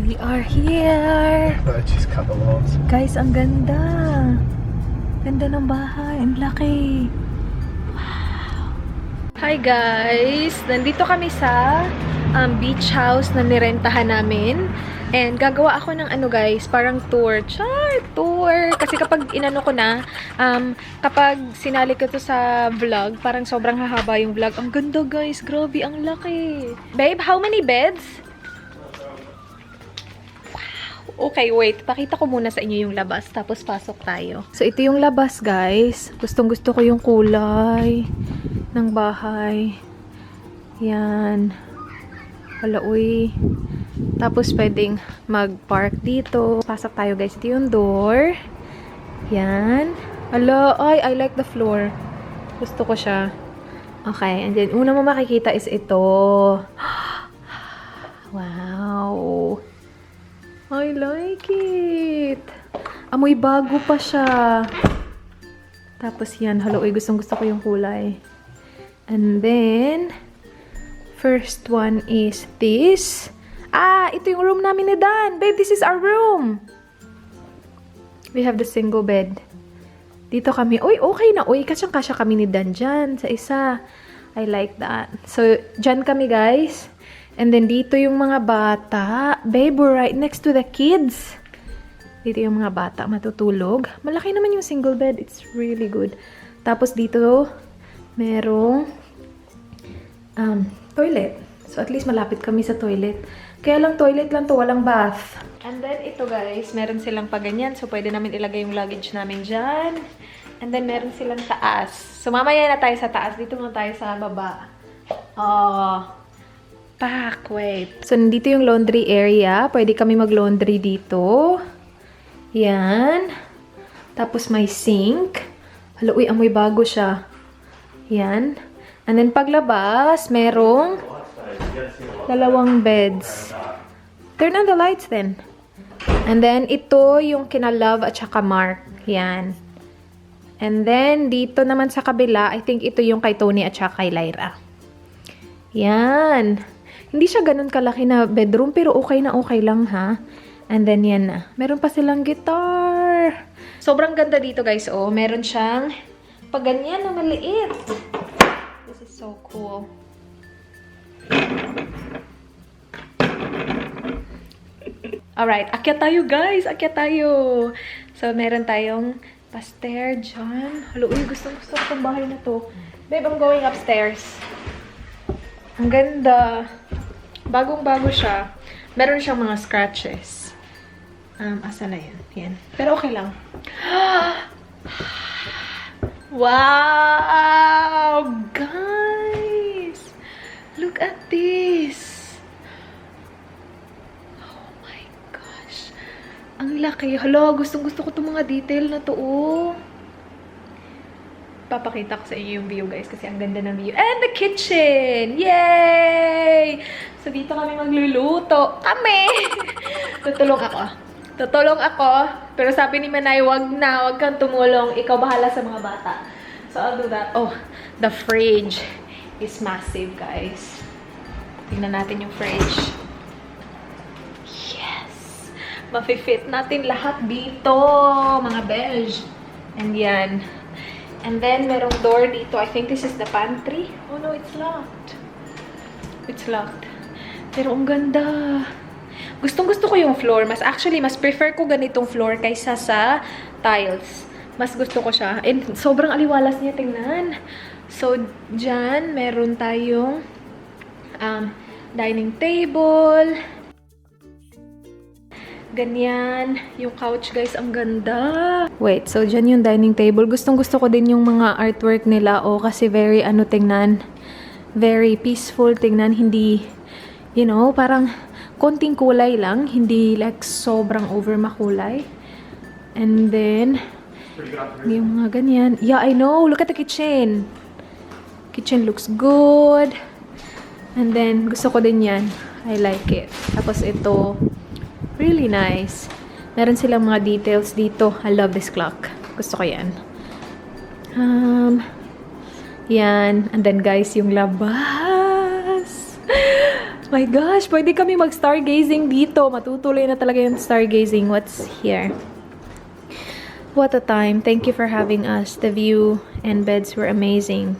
We are here! Just cut the lawns. Guys, ang ganda! Ganda ng bahay. Ang laki. Wow! Hi guys! Nandito kami sa beach house na nirentahan namin. And gagawa ako ng ano guys, parang tour. Tour! Kasi kapag inano ko na, kapag sinali ko to sa vlog, parang sobrang hahaba yung vlog. Ang ganda guys! Grabe, ang laki! Babe, how many beds? Okay, wait. Pakita ko muna sa inyo yung labas. Tapos pasok tayo. So, ito yung labas, guys. Gustong-gusto ko yung kulay ng bahay. Yan. Wala, uy. Tapos, pwedeng mag-park dito. Pasok tayo, guys. Ito yung door. Yan. Ala, ay, I like the floor. Gusto ko siya. Okay, and then, una mo makikita is ito. Wow. I like it. Amoy bago pa siya. Tapos yan. Hello, gustong-gusto ko yung kulay. And then, first one is this. Ito yung room namin ni Dan. Babe, this is our room. We have the single bed. Dito kami. Uy, okay na. Uy, kasyang-kasya kami ni Dan dyan sa isa. I like that. So, dyan kami, guys. And then, dito yung mga bata. Babe, we're right next to the kids. Dito yung mga bata matutulog. Malaki naman yung single bed. It's really good. Tapos, dito, merong toilet. So, at least malapit kami sa toilet. Kaya lang toilet lang to, walang bath. And then, ito guys, meron silang paganyan. So, pwede namin ilagay yung luggage namin dyan. And then, meron silang taas. So, mamaya na tayo sa taas. Dito muna tayo sa baba. Wait. So, nandito yung laundry area. Pwede kami mag-laundry dito. Yan. Tapos, may sink. Hala, uy, amoy bago siya. Yan. And then, paglabas, merong dalawang beds. Turn on the lights then. And then, ito yung kina Love at saka Mark. Yan. And then, dito naman sa kabila, I think ito yung kay Tony at saka kay Lyra. Yan. Hindi siya ganun kalaki na bedroom, pero okay na okay lang, ha? And then, yan na. Meron pa silang guitar. Sobrang ganda dito, guys. Oh, meron siyang paganyan na maliit. This is so cool. Alright, akyat tayo, guys. Akyat tayo. So, meron tayong pa-stair dyan. Halo, uy, gusto ko itong bahay na to. Babe, I'm going upstairs. Ang ganda. Bagong-bago siya. Meron siyang mga scratches. Asa na yan? Yan. Pero okay lang. Wow! Guys! Look at this! Oh my gosh! Ang laki. Hala, gustong-gusto ko itong mga detail na to, oh. Papakita ko sa inyo yung view, guys, kasi ang ganda ng view. And the kitchen! Yay! So, dito kami magluluto. Kami! Tutulong ako. Pero sabi ni Manay, wag kang tumulong. Ikaw bahala sa mga bata. So, I'll do that. Oh, the fridge is massive, guys. Tingnan natin yung fridge. Yes! Mafi-fit natin lahat dito, mga beige. And yan. And then, merong door dito. I think this is the pantry. Oh no, it's locked. It's locked. Pero ang ganda. Gustong-gusto ko yung floor. Mas prefer ko ganitong floor kaysa sa tiles. Mas gusto ko siya. And sobrang aliwalas niya, tingnan. So, dyan, meron tayong dining table. Ganyan. Yung couch, guys, ang ganda. Wait, so dyan yung dining table. Gustong-gusto ko din yung mga artwork nila. Kasi very, tingnan. Very peaceful tingnan. Hindi, you know, parang konting kulay lang. Hindi like sobrang over makulay. And then, yung mga ganyan. Yeah, I know. Look at the kitchen. Kitchen looks good. And then, gusto ko din yan. I like it. Tapos ito, really nice. Meron silang mga details dito. I love this clock. Gusto ko yan. Yan. And then guys, yung labas. My gosh, pwede kami mag-stargazing dito. Matutuloy na talaga yung stargazing. What's here? What a time. Thank you for having us. The view and beds were amazing.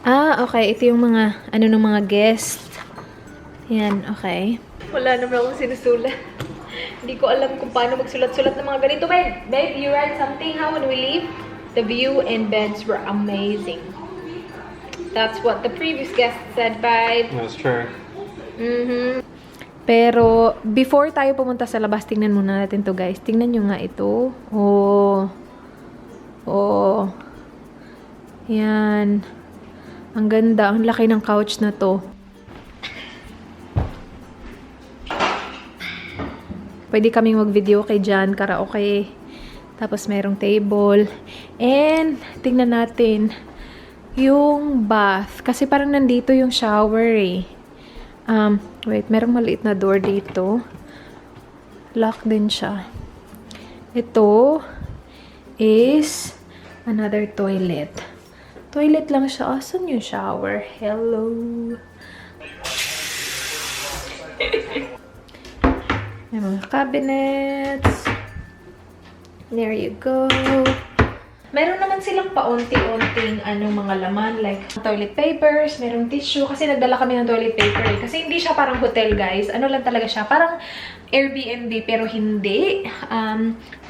Ah, okay. Ito yung mga, ng mga guest. Yan, okay. Wala naman akong sinusulat. Hindi ko alam kung paano magsulat-sulat ng mga ganito. Babe, you write something how when we leave? The view and beds were amazing. That's what the previous guest said, babe. That's true. Pero, before tayo pumunta sa labas, tingnan muna natin to guys. Tingnan nyo nga ito. Oh. Oh. Yan. Ang ganda. Ang laki ng couch na to. Pwede kaming mag-video kay Jan, karaoke. Tapos merong table. And, tingnan natin yung bath. Kasi parang nandito yung shower eh. Wait, merong maliit na door dito. Lock din siya. Ito is another toilet. Toilet lang siya. Asan yung shower? Hello. May mga cabinets. There you go. Meron naman silang paunti-unting mga laman, like toilet papers, merong tissue, kasi nagdala kami ng toilet paper eh. Kasi hindi siya parang hotel, guys. Ano lang talaga siya, parang Airbnb, pero hindi.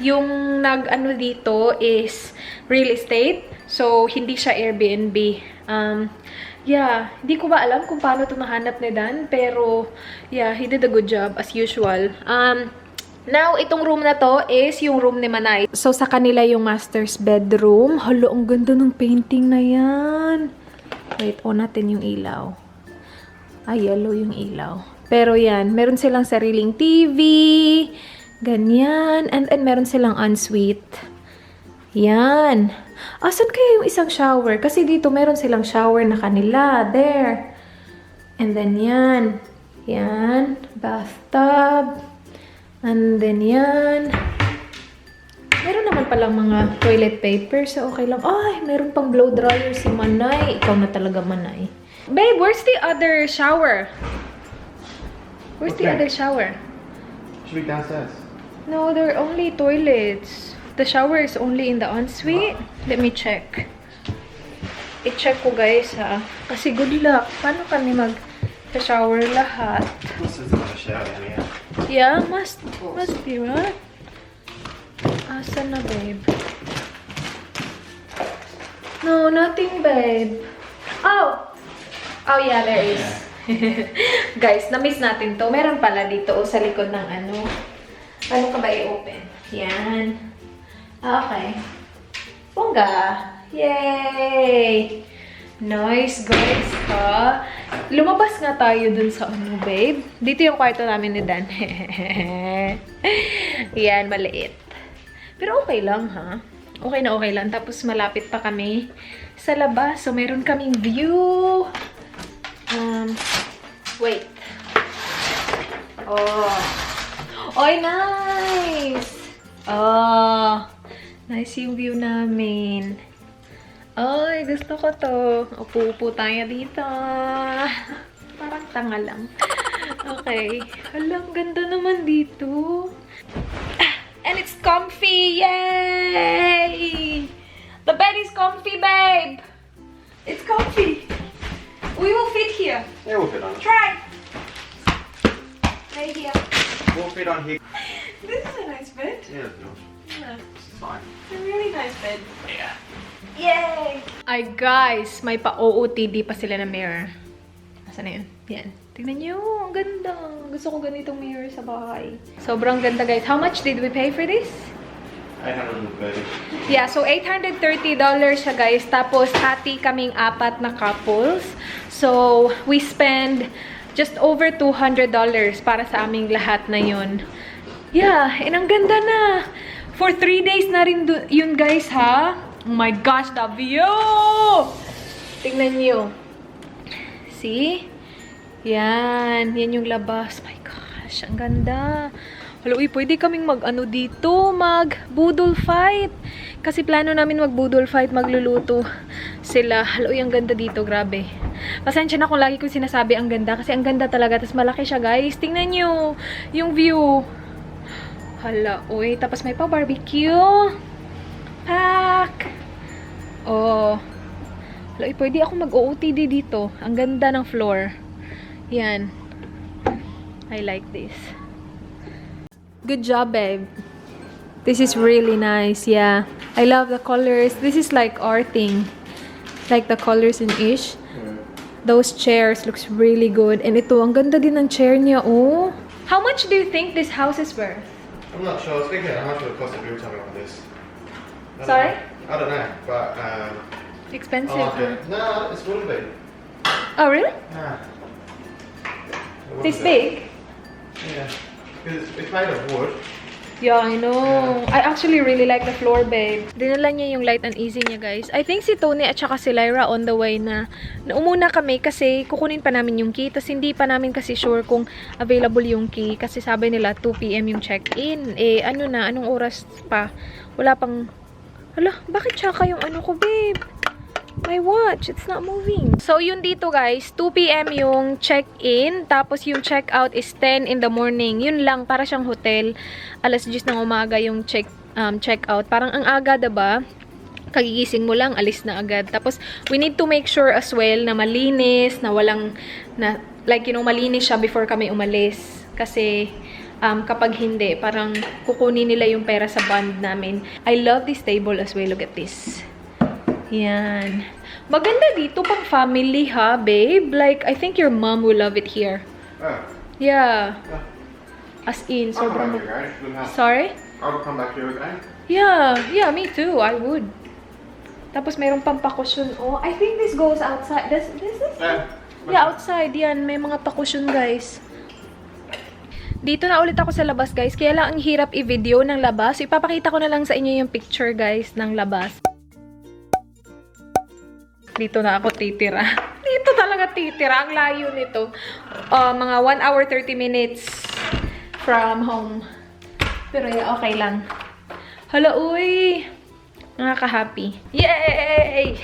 Yung nag-ano dito is real estate, so hindi siya Airbnb. Yeah, hindi ko ba alam kung paano ito nahanap ni Dan, pero yeah, he did a good job as usual. Now, itong room na to is yung room ni Manay. So, sa kanila yung master's bedroom. Hala, ang ganda ng painting na yan. Wait, on natin yung ilaw. Ay, yellow yung ilaw. Pero yan, meron silang sariling TV. Ganyan. And meron silang ensuite. Yan. Asan kaya yung isang shower? Kasi dito meron silang shower na kanila. There. And then yan. Yan. Bathtub. And then yan. Meron naman palang mga toilet paper. So, okay lang. Ay, meron pang blow dryer si Manay. Ikaw na talaga, Manay. Babe, where's the other shower? Where's the other shower? Should be downstairs. No, there are only toilets. The shower is only in the ensuite. Let me check. I-check ko, guys, ha? Kasi good luck. Paano kami mag-shower lahat? This is not a shower down here. Yeah, must be, right? Asan na, babe? No, nothing, babe. Oh! Oh, yeah, there is. Guys, na-miss natin to. Meron pala dito sa likod ng ano. Paano ka ba i-open? Yan. Okay. Bongga! Yay! Nice, guys, ha? Lumabas nga tayo dun sa ano, babe. Dito yung kwarto namin ni Dan. Yan, maliit. Pero okay lang, ha? Okay na okay lang. Tapos malapit pa kami sa labas. So, meron kaming view. Wait. Oh. Oy, nice! Oh. Nice yung view namin. Ay, gusto ko to. Upo-upo tayo dito. Parang tanga lang. Okay. Hala, ang ganda naman dito. And it's comfy! Yay! The bed is comfy, babe! It's comfy. We will fit here. Yeah, we'll fit on it. Try! Right here. We'll fit on here. This is a nice bed. Yeah, no. Yeah. This is fine. It's a really nice bed. Yeah. Yay! Ay, guys, may pa-OOTD pa sila na mirror. Nasaan na yun? Yan. Tingnan nyo, ang ganda. Gusto ko ganitong mirror sa bahay. Sobrang ganda, guys. How much did we pay for this? $830. Yeah, so $830 siya, guys. Tapos, hati kaming 4 na couples. So, we spend just over $200 para sa aming lahat na yun. Yeah, and ang ganda na. For 3 days na rin yun, guys, ha? Oh my gosh, the view! Tingnan nyo. See? Yan. Yan yung labas. My gosh, ang ganda. Hello, pwede kaming mag-ano dito, mag-budol fight. Kasi plano namin mag-budol fight, magluluto sila. Hello, ang ganda dito, grabe. Pasensya na kung lagi ko sinasabi ang ganda. Kasi ang ganda talaga. Tapos malaki siya, guys. Tingnan nyo yung view. Hala, uy. Tapos may pa-barbecue. Pack! Oh. Hala, uy, pwede ako mag-OOTD dito. Ang ganda ng floor. Yan. I like this. Good job, babe. This is really nice, yeah. I love the colors. This is like our thing. Like the colors in Ish. Those chairs looks really good. And ito, ang ganda din ng chair niya, oh. How much do you think this house is worth? I'm not sure. I was thinking how much would it cost if you were telling me on this. I don't Sorry? know. I don't know, but Expensive. I like it. No, it's wouldn't be. Oh, really? Nah. It This wouldn't be. big? Yeah. Because it's made of wood. Yeah, I know. I actually really like the floor, babe. Dinala niya yung light and easy niya, guys. I think si Tony at saka si Lyra on the way na umuna kami kasi kukunin pa namin yung key. Tapos hindi pa namin kasi sure kung available yung key. Kasi sabi nila 2 PM yung check-in. Eh, ano na? Anong oras pa? Wala pang... Hala, bakit tsaka yung ano ko, babe? My watch, it's not moving. So, yun dito, guys. 2 PM yung check-in. Tapos, yung check-out is 10 in the morning. Yun lang, para siyang hotel. Alas 10 ng umaga yung check-out. Parang ang aga, diba? Kagigising mo lang, alis na agad. Tapos, we need to make sure as well na malinis, na walang, na, like, you know, malinis siya before kami umalis. Kasi, kapag hindi, parang kukunin nila yung pera sa bond namin. I love this table as well. Look at this. Yan. Maganda dito pang family, ha, babe? Like, I think your mom will love it here. Oh. Yeah. As in, I'll come sobrang... back here again. Good house. Sorry? I would come back here again. Yeah. Yeah, me too. I would. Tapos, mayroong pampakusyon. Oh, I think this goes outside. This is... Yeah. Yeah, outside. Yan. May mga pakusyon, guys. Dito na ulit ako sa labas, guys. Kaya lang ang hirap i-video ng labas. Ipapakita ko na lang sa inyo yung picture, guys, ng labas. Dito na ako titira. Dito talaga titira. Ang layo nito. Mga 1 hour 30 minutes from home. Pero yeah, okay lang. Hala, uy! Nakaka-happy. Yay!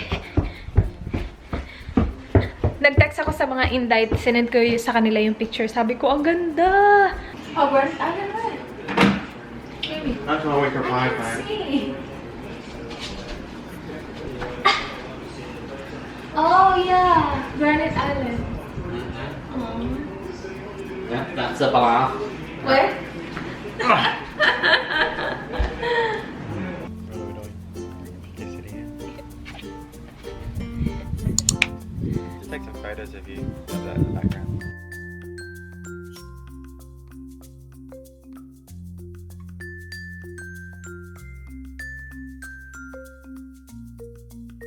Nag-text ako sa mga invite. Sinend ko sa kanila yung picture. Sabi ko, ang ganda! Oh, Gordon, I don't know. Maybe. That's my week of five, man. See. Oh, yeah. Granite Island. Yeah, that's the bar. Where? Just take some photos of you of that in the background.